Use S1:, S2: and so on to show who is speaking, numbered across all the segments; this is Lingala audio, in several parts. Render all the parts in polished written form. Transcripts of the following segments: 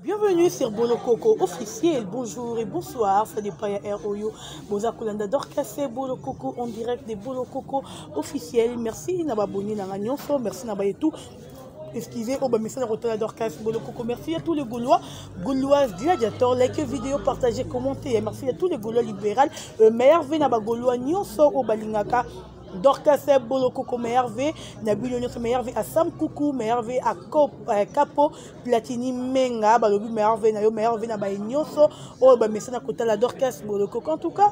S1: Bienvenue sur Bolokoko officiel. Bonjour et bonsoir. Ça dépend ya ROyo. Boza kolanda Dorcas Bolokoko en direct de Bolokoko officiel. Merci na abonné na nyonso. Merci na ba tout. Excusez, oh, bah, mais ça, Dorcas Bolokoko. Merci à tous les Gaulois, Gauloises, gladiateurs. Likez vidéo, partagez, commentez. Merci à tous les Gaulois libéraux. Meilleur na ba Gaulois nyonso oyo balingaka. Dorcas Bolokoko, meilleur V, na bino nyonso, meilleur V à Sam Kuku, meilleur V à Capo Platini Menga, balobi meilleur V na yo, meilleur V na baye nyonso oyo bamesana kotala Dorcas Bolokoko. En tout cas,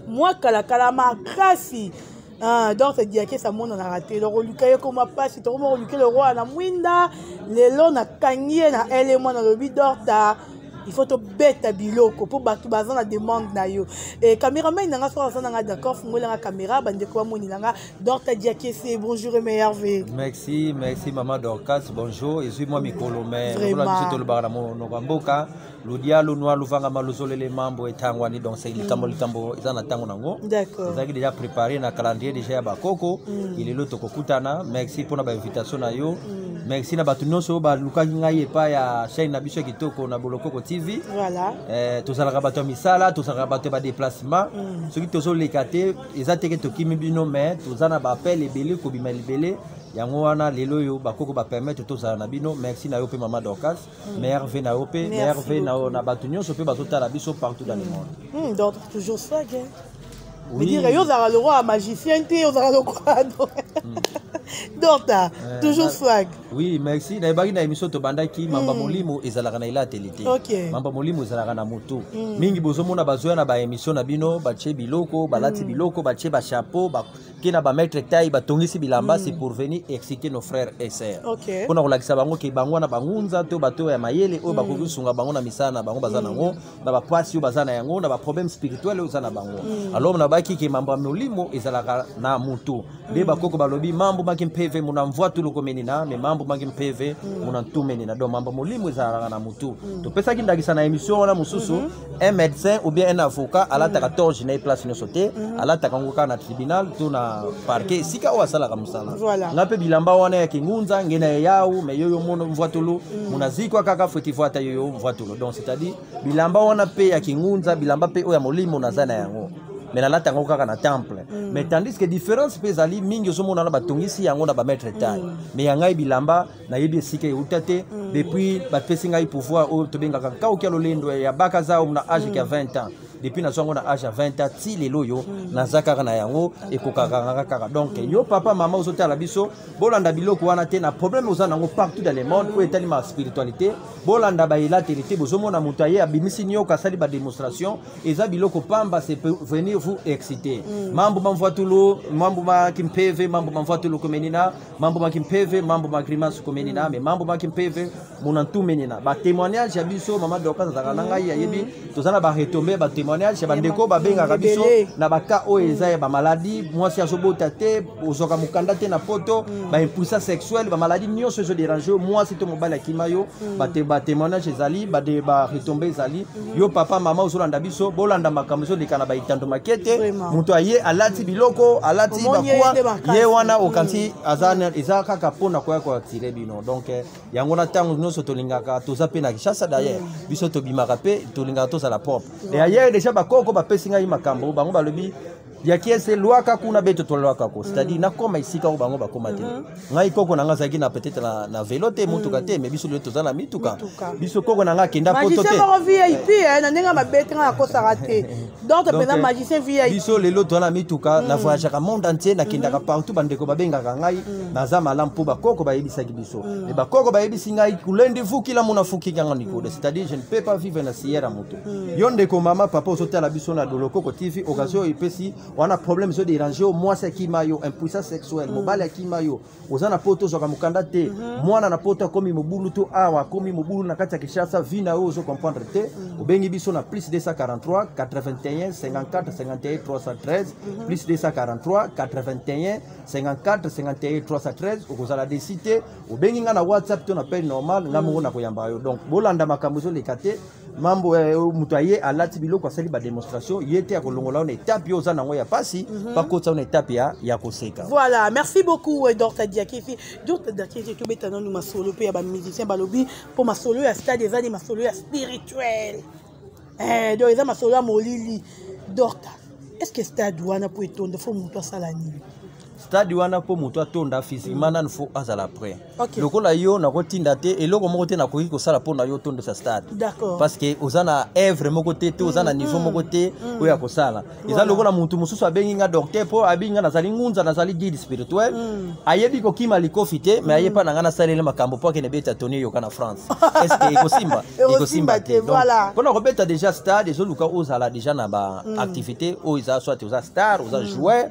S1: moi kalakala makasi. Ah, donc diakesa amonanaka te, donc oluka ye koma mpasi, tokoma koluka le roi na mwinda. Lelo nakangi ye na ele mwana, alobi Dorta, il faut tobeta biloko mpo bato baza na demande na yo. E cameraman nanga soki aza nanga d'accord, fungolanga caméra, bandeko bamonelanga Dorta Diakese. Bonjour et meilleur V.
S2: Merci, merci maman Dorcas, bonjour. Ezwi mwa mikolo, mais lokola biso tolobaka na monoko ya mboka, ludia lunwa luvangama luzolele mambo etangwani. Donc c'est likambo, likambo eza na ntango nango, ezalaki déjà préparé na calendrier déjà ya bakoko. Lelo tokokutana. Merci mpona bainvitation na yo. Merci na bato nyonso oyo balukaki ngai epai ya chaîne na biso ya kitoko na Bolokoko TV. Tozalaka bato ya misala, tozalaka bato ya badéplacement. Soki tozoleka te, eza teke tokimi bino, mais toza na baappel ebele, kobima libele. Yango wana lelo oyo bakoko bapermettre tozala na bino. Merci na yo mpe mama Dorcas. Merve na yo mpe, merve na bato nyonso mpe bazotala biso partout dans le monde.
S1: Donc toujours swag, hein? Oui. Dire yo ozalaka lokola magicien te, ozalaka lokola Dorta, toujours swag.
S2: Oui, merci. Nayebaki na émission tobandaki, mamba molimo ezalaka na elateli te. Mamba molimo ezalaka na motu. Mingi bozomona bazoya na baémission na bino, batie biloko, balati biloko, batie bachapeau, ke na bamaître taille, batongisi bilamba. C'est pour venir exciter nos frères et sœurs, mpona kolakisa bango ke bango wana bangunza to bato ya mayele oyo bakoki kosunga bango na misala na bango baza nango, na bapasi oyo baza na yango, na baproblème spirituel oyo oza na bango. Alors nabaki ke mambo ya molimo ezalaka na motu. Nde bakoko balobi mambo maki mpeve muna mvwa tuluko menina, me mambo maki mpeve muna ntu menina. Donc mambo molimo ezalaka na motu. Topesaki ndakisa na émission wana mosusu, un médecin ou bien un avocat alataka torche na ye place nyonso te, alataka yango kaka na tribunal to na parquet, esika oyo asalaka mosala. Nga mpe bilamba wana ya kingunza nge na yawu, me yoyo mono mvwatulu munazikwa kaka fweti vwata yoyo mvwatulu. Donc c'est-à-dire bilamba wana mpe ya kingunza, bilamba mpe oyo ya molimo naza na yango, mais nalata yango kaka na temple. Mais tandis que différence mpe ezali mingi, ozomona na batongisi yango na bamaître taille, mais ya ngai bilamba nayebi esika euta te. Depuis bapesi ngai pouvoir oyo tobengaka kauki ya lolendo ya bakaza na age ya 20 ans, depuis nazwa yango na age ya 20 ans ti lelo oyo, naza kaka na yango, ekokaka ngaka kaka. Donc yo papa, mama ozotala biso, bolanda biloko wana te. Na problème oza nango partout dans le monde oyo etali ma spiritualité, bolanda baelateli te. Bozomona moto aye abimisi nioka, asali badémonstration, eza biloko pamba, c'est pour venir vous exciter. Mambo mamvwatulu, mambo makimpeve, mambo mamvwatulu komenina, mambo makimpeve, mambo magrimace komenina, me mambo makimpeve mona ntumenina. Batémoignage ya biso, mama Dorcas azalaka na ngai, ayebi, toza na baretombées, batémoignage ya bandeko babengaka biso na baka oyo eza ya bamaladi, mwasi azobota te, ozwaka mokanda te na poto, baimpuissance sexuelle, bamaladi nyonso ezodérange yo, mwasi to mobali akima yo. Batémoignage ezali, baretombées ezali. Yo papa, mama ozolanda biso, bolanda makambo ezoleka na baitando makete. Moto aye alati biloko, alati bakwa ye wana, okanisi aza, eza kaka mpona koya koattirer bino. Donc yango na ntango nyonso tolingaka, toza mpe na Kinshasa d'ailleurs, biso tobimaka mpe tolingaka tozala propre. Et ailleurs déjà bakoko bapesi ngai makambo, bango balobi Diakiese lwaka kuna beto tolwaka ko, c'est-à-dire nakoma esika oyo bango bakoma te. Ngai koko na ngai azalaki na peut-être na velo te, motuka te, mais biso lelo toza na mituka. Biso koko na ngai akenda poto te.
S1: Moko VIP na ndenge mabe te, ngai nakosaka te. Donc mpenza magicien VIP.
S2: Biso lelo toza na mituka, na voyageaka monde entier, nakendaka partout, bandeko babengaka ngai, naza malamu mpo bakoko bayebisaki biso. Me bakoko bayebisi ngai kulendi vukila mona fukikanga nikode, c'est-à-dire je ne peux pas vivre na siyera moto. Yo ndeko mama, papa ozotala biso na Bolokoko TV, occasion oyo epesi wana, problème ezodérange yo, mwasi akima yo, impuissance sexuelle, mobali akima yo, oza na poto ozwaka mokanda te, mwana na poto akomi mobulu, to awa akomi mobulu na kati ya Kinshasa, vie na yo ozocomprendre te, obengi biso na plus 243 81 54 51 313, plus 243 81 54 51 313. Okozala déçu te. Obengi nga na WhatsApp to na appel normal, nga moko nakoyamba yo. Donc bolanda makambo ezoleka te. Mambo moto aye alati biloko, asali badémonstration, ye te akolongola yo na étape yo oza nango ya ya pasi, bakotisa na étape ya koseka.
S1: Voilà, merci beaucoup, Dr Diakesi. Dr Diakesi, tobeta nanu masolo mpe ya bamusicien. Balobi mpo masolo ya stade eza ni masolo ya spirituel. Donc eza masolo ya molili. Docteur, est ce que stade wana mpo etonda, faut moto asala nini?
S2: Stade wana, mpo moto atonda physiquement, nanu faut azala prêt. Lokola yo, nakotinda te eloko moko te nakoki kosala mpo na yo otondisa stade, parce que oza na œuvre moko te, te oza na niveau moko te oyo ya kosala. Eza lokola motu mosusu abengi nga docteur mpo abengi nga nazali ngunza, nazali guide spirituel, ayebi kokima likofi te, mais aye mpa na nga nasaleli makambo mpo akende beta toni eyoka na France. Est ce que ekosimba?
S1: Ekosimba te. Voilà.
S2: Mpona kobeta déjà stade, ezoluka ozala déjà na baactivité oyo eza, soit oza star, oza joueur,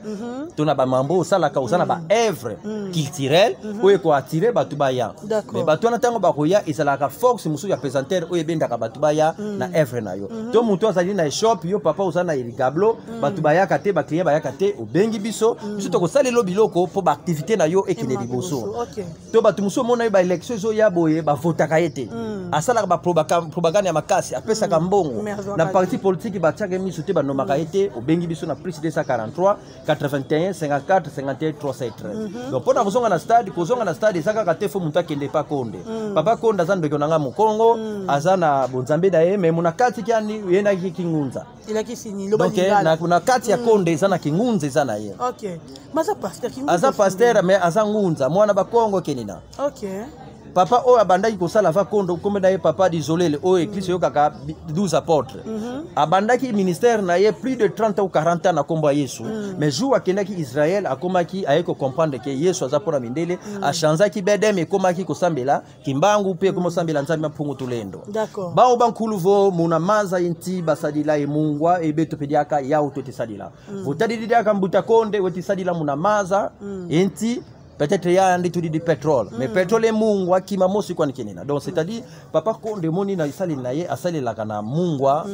S2: to na bamambo osalaka, oza na baœuvre culturelle oyo ekoattire bato baya. Mais bato wana, ntango bakoya, ezalaka force mosusu ya pesanteur oyo ebendaka bato baya na œuvre na yo. To moto azali na shop, yo papa oza na erigablo, bato bayaka te, baclient bayaka te, obengi biso, biso tokosalela biloko mpo baactivité na yo ekende liboso. To bato mosusu omona ye, baélection ezoya boye, bavotaka ye te, asalaka bapropagande ya makasi, apesaka mbongo na parti politique, batiaka miso te, banomaka ye te, obengi biso na +243 81 54 51 313. Donc mpona kozonga na stade, kozonga na stade eza kaka te faut moto akende pa Konde. Papa Konde aza ndeko na nga mokongo, aza na bonzambe na ye, mais mona kati kiani yendaki kingunza. Donc na kati ya Konde eza na kingunza, eza na ye. Aza pasteur, mais aza ngunza, mwana bakongo kenina. Papa oyo abandaki kosala va Kondo, kombe na ye papa Dizolele, oyo église oyokaka 12 apôtres, abandaki ministère na ye plus de 30 ou 40 ans na nkombo ya Yesu. Mais jour akendaki Israel, akomaki aye kocomprendre ke Yesu aza mpona mindele, achangeaki bedem, ekomaki kosambela Kimbangu mpe ekomi kosambela Nzambe Mpungu Tulendo. Bao bankulu vo muna maza inti basadila emungwa ebeto pediaka yau totisadila, votadididiaka mbuta Konde wetisadila muna maza inti peut-être ya ndi tudi di pétrole, mais pétrole emungwa kima mosi kwani kinina. Donc c'est-à-dire papa Konde moni na esaleli na ye, asalelaka na mungwa,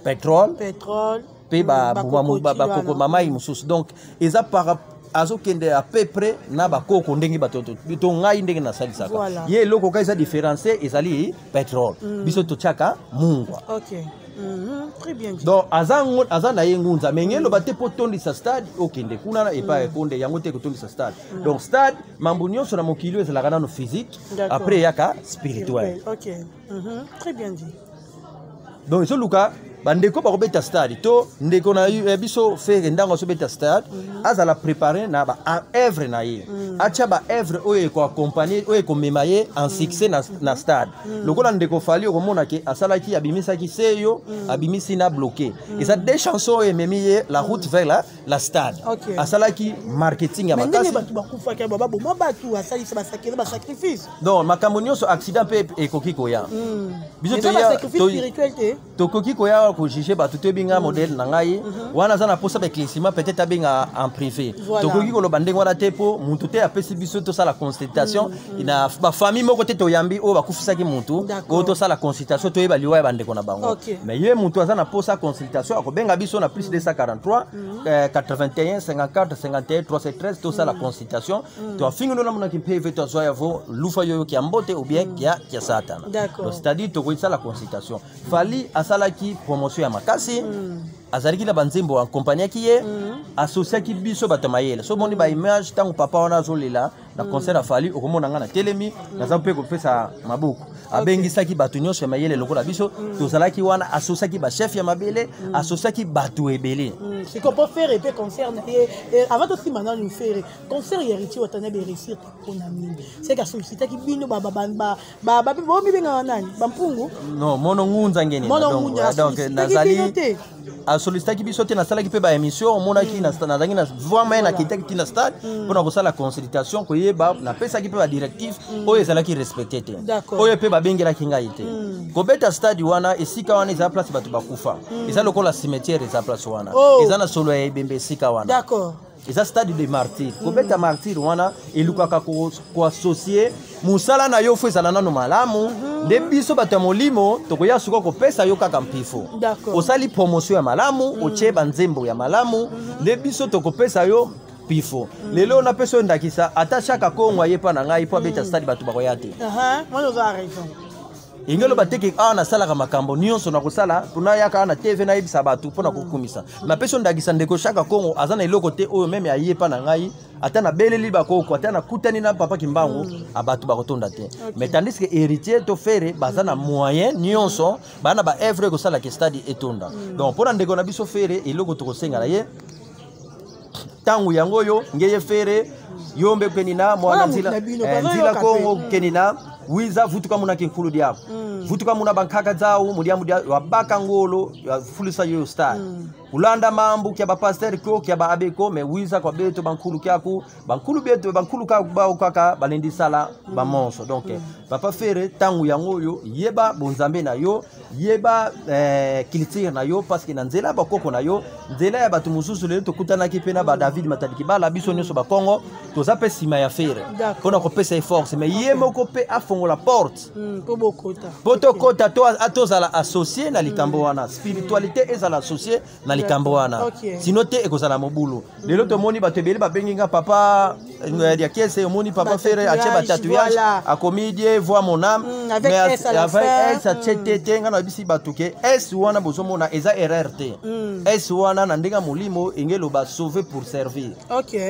S2: pétrole,
S1: pétrole
S2: mpe bakoko mamai mosusu. Donc eza par azokende à peu près na bakoko ndenge bato to ngai ndenge nasalisaka ye. Eloko ka eza différence ezali pétrole, biso totiaka mungwa.
S1: Très bien dit.
S2: Donc aza na ye ngunza, mais ngeloba te mpo tondisa stade, okende kuna na epai ekonde yango te kotondisa stade. Donc stade, mambo nyonso na mokili oyo ezalaka nano physique, après eyaka spirituel.
S1: Ok. Très bien dit.
S2: Donc ezoluka bandeko bakobeta stade, to ndeko na biso Ferre, ndango azobeta stade, azala préparé na baœuvre na ye, atia baœuvre oyo ekoaccompagne, oyo ekomema ye en succès na stade. Lokola ndeko Fally, okomona ke asalaki, abimisaki Seyo, abimisi na Bloqué, eza deux chansons oyo ememi ye la route vers la stade. Asalaki marketing ya
S1: Mais ndenge bato bakufaki, baboma bato, asalisa basacrifice.
S2: Donc makambo nyonso, accident mpe ekoki koya.
S1: Biso spirituel te.
S2: Tokoki koya kojuge bato to ebinga modèle na ngai wana aza na mposa baéclaircissement, peut-être abenga en privé. Tokoki koloba ndenge wana te mpo mutu te apesi biso tosala consultation na bafamille moko te. Toyambi oyo bakufisaki mutu oyo tosala consultation, toyeba liwa ya bandeko na bango. Mais ye mutu aza na mposa consultation, akobenga biso na +243 81 54 51 313, tosala consultation, toafingi ndo namonaki mpe tozwa yavo lufa yoyo kia mbote ou bien kia satana. Donc c'est-à-dire tokoki consultation. Fally asalaki promotion ya makasi, azalaki na banzembo akompagnaki ye, asosiaki biso bato mayele. So omoni baimage ntango papa wana azolela na concert ya Fally, okomona nga na telemi, naza mpe kopesa maboko. Abengisaki bato nyonso ya mayele lokola biso, tozalaki wana, asosiaki bachef ya mabele, asosiaki bato ebele.
S1: Sikoyo mpo Ferre mpe concert na ye, avant tosima nanu Ferre, concert ya Héritier Watanabe réussir te mpona nini? Seke asollicitaki bino bomibengaka nani, bampungu?
S2: Non, mono ngunza ngeni.
S1: Mono ngunza.
S2: Donc nazali asollicitaki biso te. Nasalaki mpe baémission, omonaki nazalaki na vraiment nakitaki ntina stade mpona kosala consultation, koyeba. Napesaki mpe badirective oyo ezalaki respecté te, oyo mpe babengelaki ngai te. Kobeta stade wana, esika wana eza place bato bakufa, eza lokola cimetière, eza place wana eza na solo ya ebembe esika wana. Eza stade de martyr. Kobeta martyr wana elukaka koassocie mosala na yo, faut ezala nano malamu, nde biso bato ya molimo tokoya sikoyo kopesa yo kaka mpifo. Osali promotion ya malamu, otie banzembo ya malamu, nde biso tokopesa yo pifo. Lelo napesa oyo ndakisa, ata Chaka Kongo aye mpa na ngai mpo abeta stade, bato bakoya te.
S1: Wana oza raison.
S2: Elingi oloba te ke awa nasalaka makambo nyonso nakosala mpona yaka na TV nayebisa bato mpona kokumisa. Napesi yo ndakisa, ndeko Shaka Kongo aza na eloko te oyo meme aye epa na ngai, ata nabeleli bakoko, ata nakutani na papa Kimbangu, bato bakotonda te. Mais tandis que Héritier to Ferre baza na moyen nyonso, baa na baœuvre ekosalaka stade etonda. Donc mpona ndeko na biso Ferre, eloko tokosenga na ye ntango yango oyo, ngeye Ferre, yo mbe kenina mwana nzila, nzila Kongo kenina wiza vutuka muna kinkulu diako, vutuka muna bankaka zawu mudia mudia wabaka ngolo yafulisa yo star, kulanda mambu kya bapasteur ko kya baabe ko me wiza kwa beto bankulu kyaku bankulu beto bankulu ka bao kaka balendisala bamonso. Donc papa Ferre, ntango yango oyo, yeba bonzambe na yo, yeba culture na yo, parce que na nzela ya bakoko na yo, nzela ya bato mosusu. Lelo tokutanaki mpe na badavid Matadiki bala biso nyonso bakongo toza mpe nsima ya Ferre mpona kopesa ye force, mais ye moko mpe afongola porte
S1: mpo bokota.
S2: Mpo tokota, to tozala associé na likambo wana, spiritualité ezala associé na likambo wana. Sino te ekozala mobulu. Lelo tomoni bato ebele babengi nga: "Papa Diakiese, omoni papa Ferre atie batatouage, akomi 'Dieu voit mon âme',
S1: mais
S2: avec S atie te." Te, nga nayebisi bato ke S wana bozomona eza erreur te. S wana na ndenge ya molimo enge eloba sauver pour servir.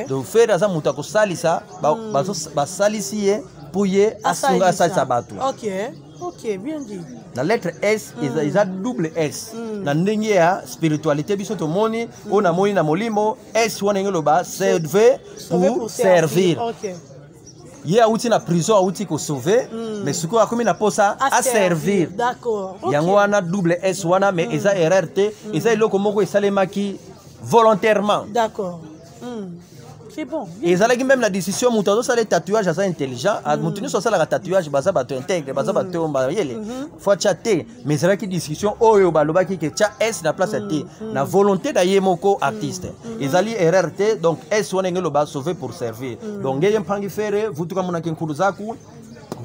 S2: Donc Ferre aza moto akosalisa, basalisi ye mpo ye asunga, asalisa bato.
S1: Ok, bien dit.
S2: Na lettre S eza double S. Na ndenge ya spiritualité, biso tomoni oyo namoni na molimo, S wana ndenge eloba sauver pour servir. Ye awuti na prison, awuti kosauver, mais sikoyo akomi na posa aservir. Yango wana double S wana, mais eza erreur te, eza eloko moko esalemaki volontairement.
S1: C'est bon.
S2: Ezalaki même na décision. Moto azosala tatouage aza intelligent. Moto nyonso asalaka tatouage baza bato intègre, baza bato oyo bayele fo atya te. Mais ezalaki discussion oyo balobaki ke tya S na place ya te, na volonté na ye moko artiste. Ezali erreur te. Donc S wana enge eloba sauver pour servir. Donc ngeye mpangi Ferre, vutuka munaki nkulu zaku,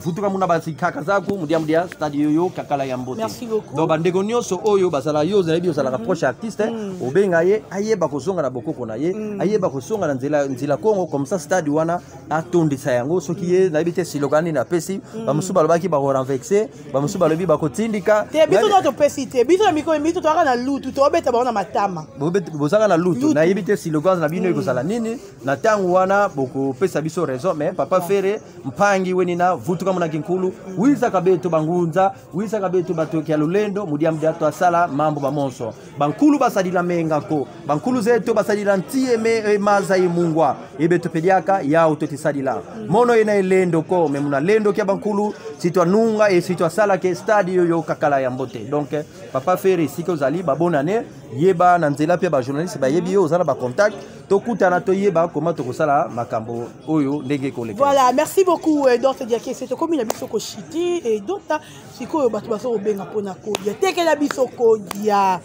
S2: vutuka muna basikaka zaku mudia mudia stade yoyo kakala ya mbote.
S1: Merci beaucoup.
S2: Donc bandeko nyonso oyo bazala, yo nayebi ozalaka proche artiste, obenga ye ayeba kozonga na bokoko na ye, ayeba kozonga na nzela, nzela Kongo, comme ça stade wana atondisa yango. Soki ye nayebi te siloka nini apesi, bamosusu balobaki bakorenverser, bamosusu balobi bakotindika.
S1: Te, biso no topesi te. Biso na mikolo biso toyaka na lutu, tobeta bango na matama.
S2: Bozalaka na lutu. Nayebi te slogan na bino ekozala nini na ntango wana, bokopesa biso raison. Mais papa Ferre mpangi wenina vutuka munaki nkulu wizaka beto bangunza, wizaka beto bato ya lolendo mudia mudia to asala mambo bamonso bankulu basalila mengako bankulu zetu basalila ntie me maza ye mungwa ebeto pediaka yao totisalila mono ena elendo ko me muna lendo kia bankulu sitwa nunga e sitwa asala ke stade yoyo kakala ya mbote. Donc papa Ferre, esika ozali, babonane, yeba na nzela mpe bajournaliste bayebi yo, oza na bacontact, tokutana, toyeba koma tokosala makambo oyo ndenge ekoleka.
S1: Voilà, merci beaucoup Dorte Diakese. Tokomi na biso koshiti e dota sikoyo bato bazo kobenga mpona kodia, tekela biso kodia,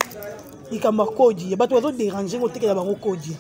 S1: likambo ya kodia, bato bazodéranger ngo, tekela bango kodia.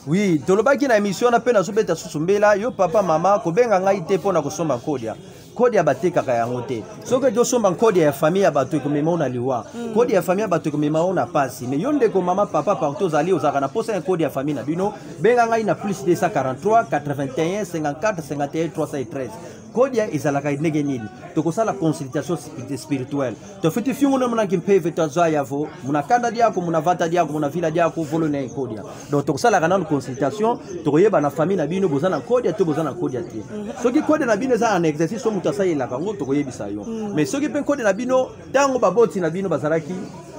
S2: Oui, tolobaki na émission wana mpe nazobeta susu mbela. Yo papa, mama, kobenga ngai te mpo na kosomba nkodia. Kodia batekaka yango te. Soki eki osomba nkodia ya famille ya bato, ekomema o na liwa. Kodia ya famille ya bato ekomema o na pasi. Mais yo ndeko, mama, papa, partout ozali, ozalaka na posa ya kodia ya famille na bino, benga ngai na plus 243 81 54 51 313. Kodia ezalaka ndenge nini? Tokosala consultation spirituelle, tofiti fyungu no munaki mpeve twazwa yavo muna kanda diako muna vata diako muna vila diako volo na nkodia. Donc tokosalaka nanu consultation, tokoyeba na famille na bino boza na nkodia to boza na nkodia te. Soki kodia na bino eza en exercice, so moto asalelaka yango, tokoyebisa yo. Mais soki mpe nkodia na bino, ntango baboti na bino bazalaki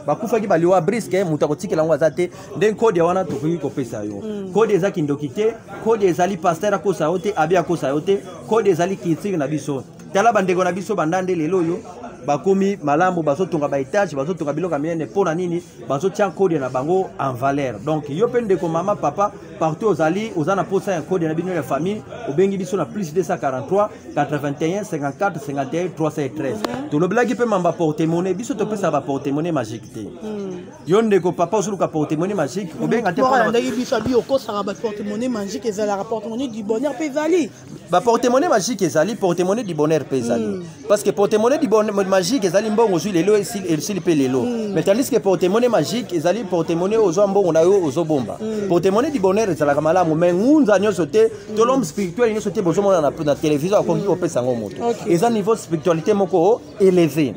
S2: bakufaki baliwa brusque, moto akotikela yango aza te, nde nkodia wana tokoki kopesa yo. Kodia eza kindoki te, kodia ezali pasteur akosa yo te, abi akosa yo te. Kodia ezali culture na biso. Tala bandeko na biso banda nde lelo oyo bakomi malamu, bazotonga baétage, bazotonga biloko ya minene. Mpo na nini? Bazotia nkodia na bango en valeur. Donc yo mpe ndeko, mama, papa, partout ozali, oza na posa ya nkodia na bino ya famille, obengi biso na plus 243 81 54 51 313. Tolobelaki mpe mamba porte-monnaie. Biso topesaka baporte-monnaie magique te. Yo ndeko, papa, ozoluka porte-monnaie magique, obenga te.
S1: Moko alandaki biso, abi okosaka baporte-monnaie magique ezalaka, porte-monnaie du bonheur mpe ezali.
S2: Baporte-monnaie magique ezali, porte-monnaie du bonheur mpe ezali, parce que porte-monnaie du bonheur magique ezali mbongo ozwi lelo, esili mpe lelo. Mais tandis que porte-monnaie magique ezali porte-monnaie, ozwa mbongo na yo, ozobomba. Porte-monnaie du bonheur ezalaka malamu, mais ngunza nyonso te to l'homme spirituel nyonso te bozomona na télévision akoki kopesa yango moto. Eza niveau spiritualité moko élevé.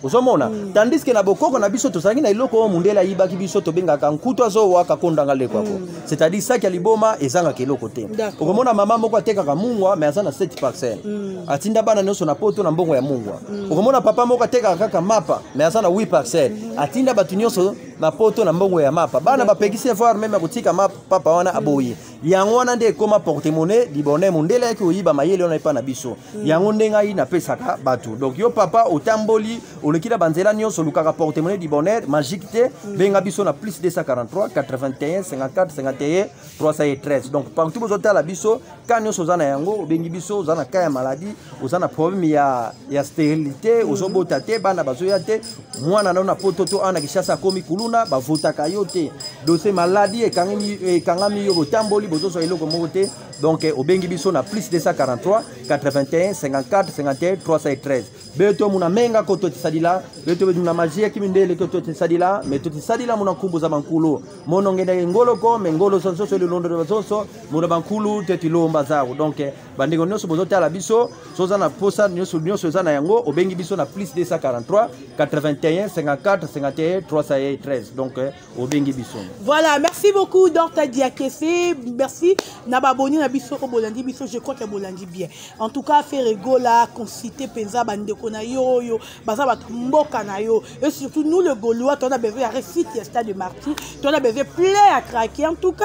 S2: Ozomona, tandis que na bokoko na biso tozalaki na eloko oyo mundele ayibaki biso, tobengaka nkutu azowaka kondanga leko ako, c'est-à-dire saki ya liboma ezangaka eloko te. Okomona mama moko atekaka mungwa, mais aza na 7 parcelle, atinda bana nyonso na poto na mbongo ya mungwa. Okomona papa moko atekaka kaka mapa, mais aza na 8 parcelle, atinda bato nyonso na poto na mbongo ya mapa. Bana bapekisi voire même ya kotika papa wana aboye. Yango wana nde ekóma porte-monnaie du bonheur. Mondele ayaki koyiba mayele wana epa na biso. Yango nde ngai napesaka bato. Donc yo papa otamboli, oleki na banzela nyonso, olukaka porte-monnaie du bonheur magique te, benga biso na plus 243 81 54 51 313. Donc partout bozotala biso, ka nyonso oza na yango, obengi biso. Oza na cas ya maladie, oza na problème ya stérilité, ozobota te, bana bazoya te, mwana nao na poto to awa na Kinshasa akomi kuluna, bavotaka yo te, dossier maladie ekangami yo, botamboli, bozozwa eloko moko te, donc obengi biso na plus 243 81 54 51 313. Beto muna menga ko totisadila, beto muna magie kimindele ko totisadila, me totisadila muna nkumbu za bankulu mono ngenda ngolo ko me ngolo sonso lilondo sonso muna bankulu te tilomba zao. Donc bandeko nyonso bozotala biso, soza na posa nyonso nyonso eza na yango, obengi biso na plus 243 81 54 51 313. Donc obengi biso.
S1: Voilà, merci beaucoup Dr Diakese, merci na baboni na biso oyo bolandi biso. Je crois que bolandi bien. En tout cas, Ferre Gola, consulter mpenza bandeko na yo oyo baza bato mboka na yo. Et surtout nous le Gaulois, toza besoin ya réussite ya Stade des Martyrs, toza besoin plein à craquer. En tout cas,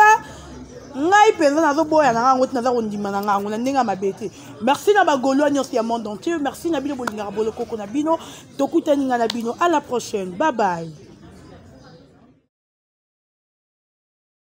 S1: ngai mpenza nazoboya na ngango te, naza kondima na ngango na ndenge ya mabe te. Merci na bagaulois nyonso ya monde entier, merci na bino bolingaka Bolokoko na bino. Tokutani ngai na bino à la prochaine, bye bye.